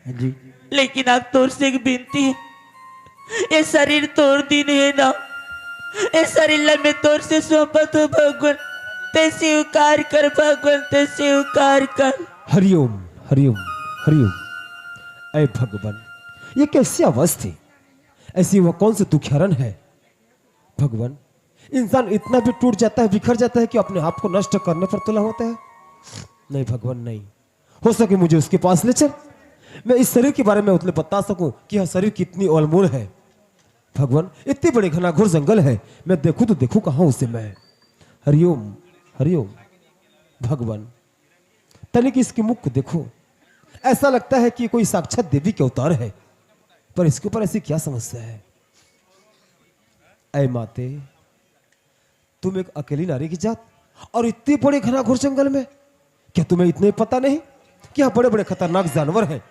जी। लेकिन आज तोर से एक विनती है, ये शरीर तोर दीन हे ना, ये शरीर ला मैं तोर से सौंपत हूँ भगवान, ते स्वीकार कर भगवान, ते स्वीकार कर। हरिओम। हरिओम। हरिओम। अय भगवान, ये कैसी अवस्था है? ऐसी वह कौन सी दुखियारन है? भगवान, इंसान इतना भी टूट जाता है, बिखर जाता है कि अपने आप को नष्ट करने पर तुला होता है। नहीं भगवान, नहीं। हो सके मुझे उसके पास ले चल, मैं इस शरीर के बारे में उतले बता सकूं कि यह शरीर कितनी अनमोल है। भगवान, इतनी बड़ी घनाघोर जंगल है, मैं देखूं तो देखूं कहां उसे मैं। हरिओम। हरिओम। भगवान, तनिक इसके मुख को देखो, ऐसा लगता है कि कोई साक्षात देवी के अवतार है, पर इसके ऊपर ऐसी क्या समस्या है? ऐ माते, तुम एक अकेली नारी की जात और इतनी बड़े घनाघोर जंगल में, क्या तुम्हें इतने पता नहीं कि यहाँ बड़े बड़े खतरनाक जानवर हैं?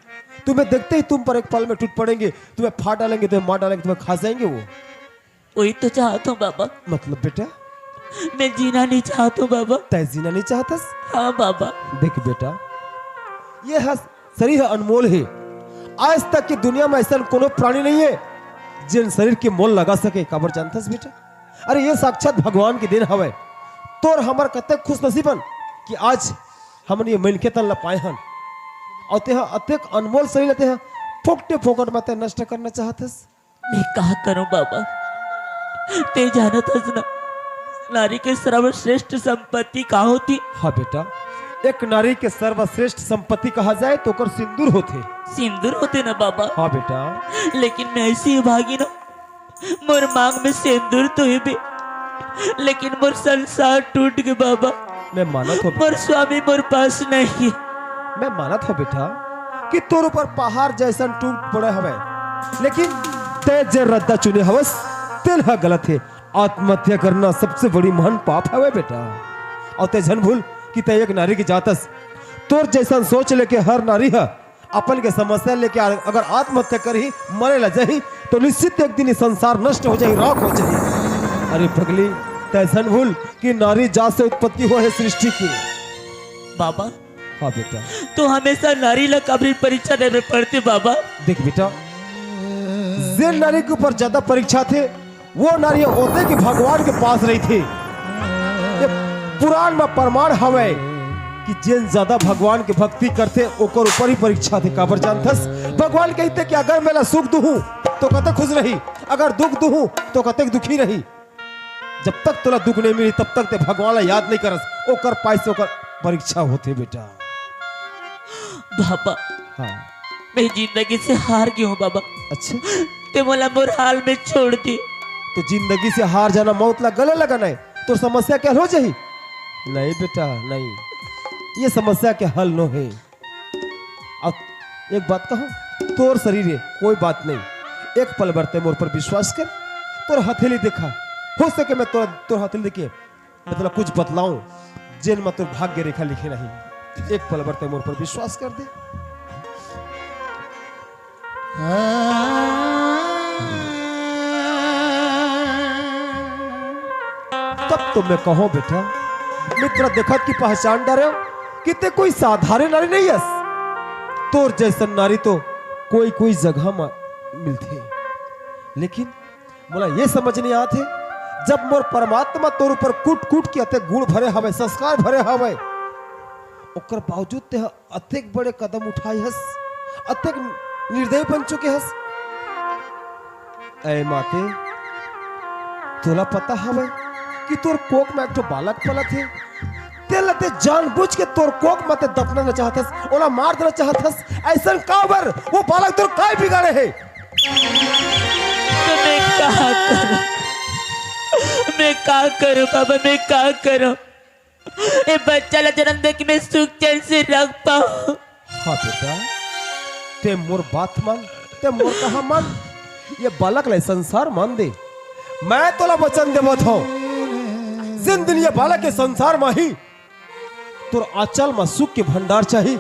तुम्हें देखते ही तुम पर एक पल में टूट पड़ेंगे, तुम्हें फाड़ डालेंगे, तुम्हें मार डालेंगे, तुम्हें खा जाएंगे वो। वही तो चाहता हूँ बाबा। मतलब बेटा? मैं जीना नहीं चाहता हूँ बाबा। तय जीना नहीं चाहता? हाँ बाबा। देख बेटा, ये है शरीर अनमोल है। आज तक की दुनिया में ऐसा कोनो प्राणी नहीं है जिन शरीर के मोल लगा सके। काबर जानथस बेटा? अरे, ये साक्षात भगवान के देन हवय। तोर हमर कतेक खुश नसीब हन कि आज हमन ये मनखे तन ला पाए हन। और तेहा अतेक अनमोल शरीर ला तेहा फोकटे फोकट में ते नष्ट करना चाहथस। मैं का करूं बाबा, ते जानत हस ना, नारी के सर्वश्रेष्ठ संपत्ति का होती? हाँ बेटा, एक नारी के सर्वश्रेष्ठ संपत्ति कहा जाए तो ओकर सिंदूर होथे। सिंदूर होथे ना बाबा। हाँ बेटा। लेकिन मैं ऐसी भागी ना, मोर मांग में सिंदूर तो ही भी, लेकिन मोर संसार टूट गे बाबा। मैं मानत हो मोर स्वामी मोर पास नहीं। मैं मानत हो बेटा कि तोर ऊपर पहाड़ जैसन टूट पड़े हवे, लेकिन ते जे रद्दा चुने हवस तेन ह गलत हे। आत्महत्या करना सबसे बड़ी महान पाप हवे बेटा। और ते झन भूल कि ते एक नारी की जातस। तोर जैसन सोच लेके हर नारी ह अपन के समस्या लेके आ- अगर आत्महत्या करही, मरे ला जाही, तो निश्चित एक दिन ये संसार नष्ट हो जाही, राख हो जाही। अरे पगली, ते झन भूल कि नारी जात से उत्पत्ति हुआ है सृष्टि की। बाबा, हाँ बेटा। तो हमेशा नारी ला काबर परीक्षा देवे पड़थे बाबा? देख बेटा, जे नारी के ऊपर ज्यादा परीक्षा थे, वो नारी होथे कि भगवान के पास रहिथे। ये पुराण में प्रमाण हवे कि जेन ज्यादा भगवान के भक्ति करथे, ओकर ऊपर ही परीक्षा थे। काबर जानथस? भगवान कहिथे कि अगर मैं ला सुख दूहूं तो कतेक खुश रही, अगर दुख दूहूं तो कतेक दुखी रही। जब तक तोला दुख नहीं मिली, तब तक ते भगवान ला याद नहीं करस। ओकर पास से ओकर परीक्षा होथे बेटा। बाबा, हाँ। मैं जिंदगी से हार गया हूँ बाबा। अच्छा। ते मोला मोर हाल में छोड़ दे। तो जिंदगी से हार जाना मौत ला गले लगाना है, तो समस्या के हल हो जाही? नहीं बेटा, नहीं, ये समस्या के हल नो है। अब एक बात कहूँ, तोर शरीर है, कोई बात नहीं, एक पल बर ते मोर पर विश्वास कर, तोर हथेली देखा, हो सके मैं तोर, तोर हथेली देखे मतलब कुछ बतलाऊं, जेन म तोर भाग्य रेखा लिखे नहीं। एक पल बर ते मोर पर विश्वास कर दे। तब तो मैं कहूं बेटा, मित्र देखत की पहचान डरे कि ते कोई साधारण नारी नहीं हस। तोर जैसन नारी तो कोई कोई जगह म मिलथे, लेकिन मोला ये समझ नहीं आत हे, जब मोर परमात्मा तोर ऊपर कूट कूट के अतेक गुण भरे हवय, संस्कार भरे हवय, ओकर बावजूद तेह अतेक बड़े कदम उठाए हस, अतेक निर्दयी बन चुके हस। ऐ माते, तोला पता हवय कि तोर कोख में एक ठो बालक पलत हे, तेला ते जानबूझ के तोर कोख में ते दफना देना चाहत हस, ओला मार देना चाहत हस। ऐसन काबर? वो बालक तोर काय बिगाड़े हे? तो मैं का करूं? मैं का करूं बाबा, मैं का करूं? ए बच्चा ला जन्म दे के मैं सुख चैन से रख पाऊं। हाँ बेटा, ते मोर बात मान, ते मोर कहा मान, ये बालक ला संसार मान दे। मैं तोला वचन देवत हूँ, जिन दिन ये बालक के संसार में ही तोर आंचल म सुख के भंडार चाही।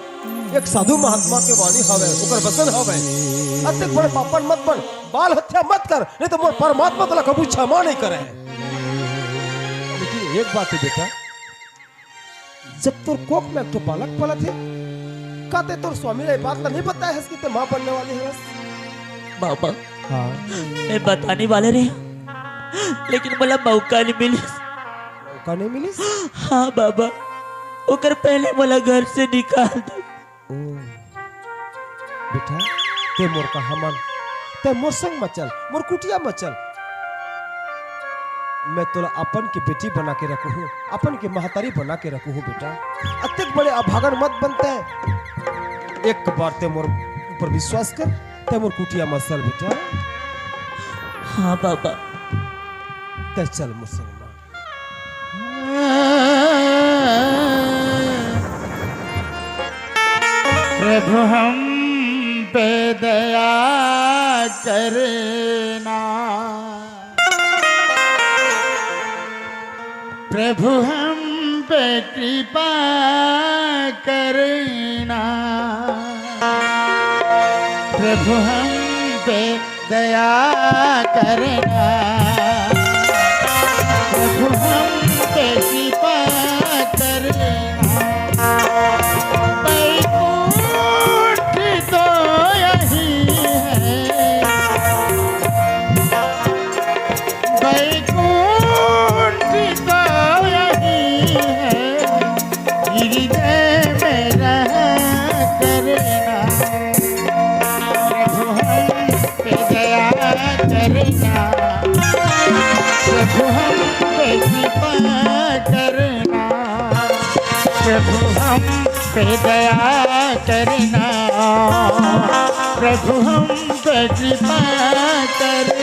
एक साधु महात्मा के वाणी हवय, ओकर वचन हवय, "अतेक बड़े पापन मत बन, बाल हत्या मत कर, नहीं तो मोर परमात्मा तोला कभू क्षमा नहीं करे।" लेकिन एक बात है बेटा, जब तोर कोख में एक ठो बालक पलत हे, का ते तोर स्वामी ला ये बात ला नहीं बताए हस कि ते माँ बनने वाली हस? बाबा, हाँ। मैं बताने वाले रहे, लेकिन मोला मौका नहीं मिलिस। मौका नहीं मिलिस? हाँ बाबा, ओकर पहले मोला घर से निकाल दे। ओ, बेटा, ते मोर कहा मान, ते मोर संग म चल, मोर कुटिया म चल। मैं तोला अपन के बेटी बना के रखूँ, अपन के महतारी बना के रखूँ बेटा। अतेक बड़े अभागन मत बनते। एक बार ते मोर ऊपर विश्वास कर, ते मोर कुटिया म चल बेटा। हाँ बाबा। ते चल मोर संग म। प्रभु हम पे दया करना, प्रभु हम पे कृपा करना, प्रभु हम पे दया करना, प्रभु हम पे कृपा करना। बैकुंठ तो यही है, बैकुंठ तो यही है, हृदय में रहा करना। प्रभु हम पे दया करना, प्रभु हम पे कृपा करना, प्रभु हम पे दया करना, प्रभु हम पे कृपा करना।